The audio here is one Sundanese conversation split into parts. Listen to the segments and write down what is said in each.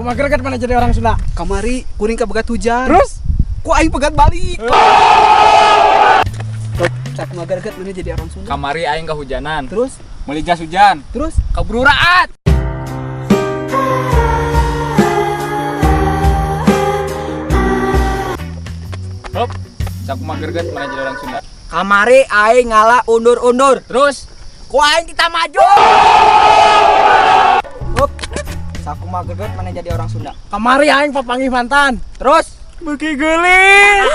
Sakumaha greget mana jadi orang Sunda? Kamari kuring kabegat hujan. Terus? Ku aing pegat balik. Sakumaha greget mana jadi orang Sunda? Kamari aing kehujanan. Terus? Meuli jas hujan. Terus? Kaburu raat. Hop. Sakumaha greget mana jadi orang Sunda? Kamari aing ngala undur-undur. Terus? Ku aing kita maju. Hop. Sakumaha greget mana jadi orang Sunda? Kamari aing papanggih mantan. Terus? Beuki geulis.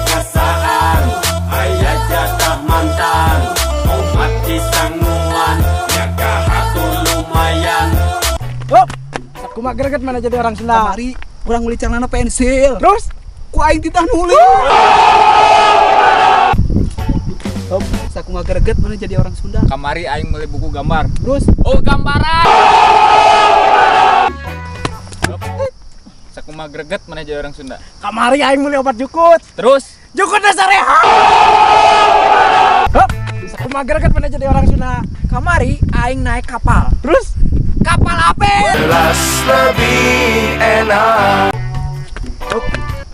Kasaan aya jatah mantan omat disanguan nyaga hatur lumayan. Hop. Sakumaha greget mana jadi orang Sunda? Kamari urang meuli celana pensil. Terus? Ku aing titah nulis. Hop, sakumaha greget mana jadi orang Sunda? Kamari aing meuli buku gambar. Terus? Oh, gambaran. Hop. Sakumaha greget mana jadi orang Sunda? Kamari aing meuli obat jukut. Terus? Jukutna sareha. Hop. Sakumaha greget mana jadi orang Sunda? Kamari aing naik kapal. Terus? Kapal api. Jelas lebih enak. Hop.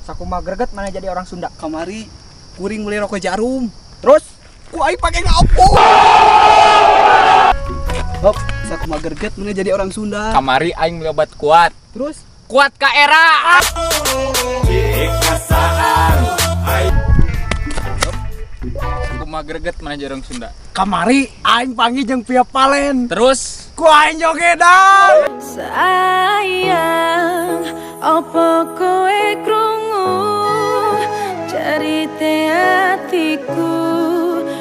Sakumaha greget mana jadi orang Sunda? Kamari kuring meuli rokok jarum. Terus? Ku aing pake ngapo. Hop, sakumaha greget mana jadi orang Sunda? Kamari aing meuli obat kuat. Terus? Kuat ka era. Kasaan Sakumaha greget mana jadi orang Sunda? Kamari aing panggih jeung Via Valen. Terus? Ku aing jogedan. Sayang, opo kowe krungu cerite atiku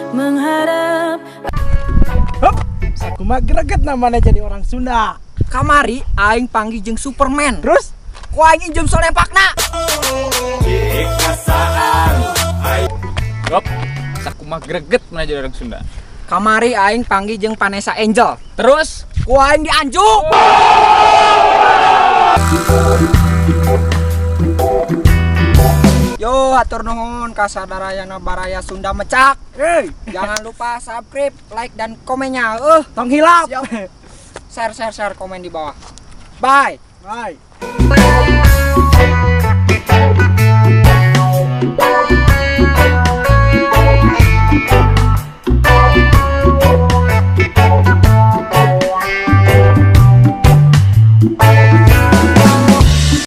mengharap. Hop. Sakumaha greget namanya jadi orang Sunda? Kamari aing panggih jeung Superman. Terus? Ku aing injem solepakna. Kasaan Hop. Sakumaha greget mana jadi orang Sunda? Kamari aing panggih jeung Vanessa Angel. Terus? Ku aing dianjuk. Yo, hatur nuhun ka sadarayana baraya Sunda Mecak. Hey, jangan lupa subscribe, like dan komennya. Tong hilap. Share share share komen di bawah. Bye. Bye.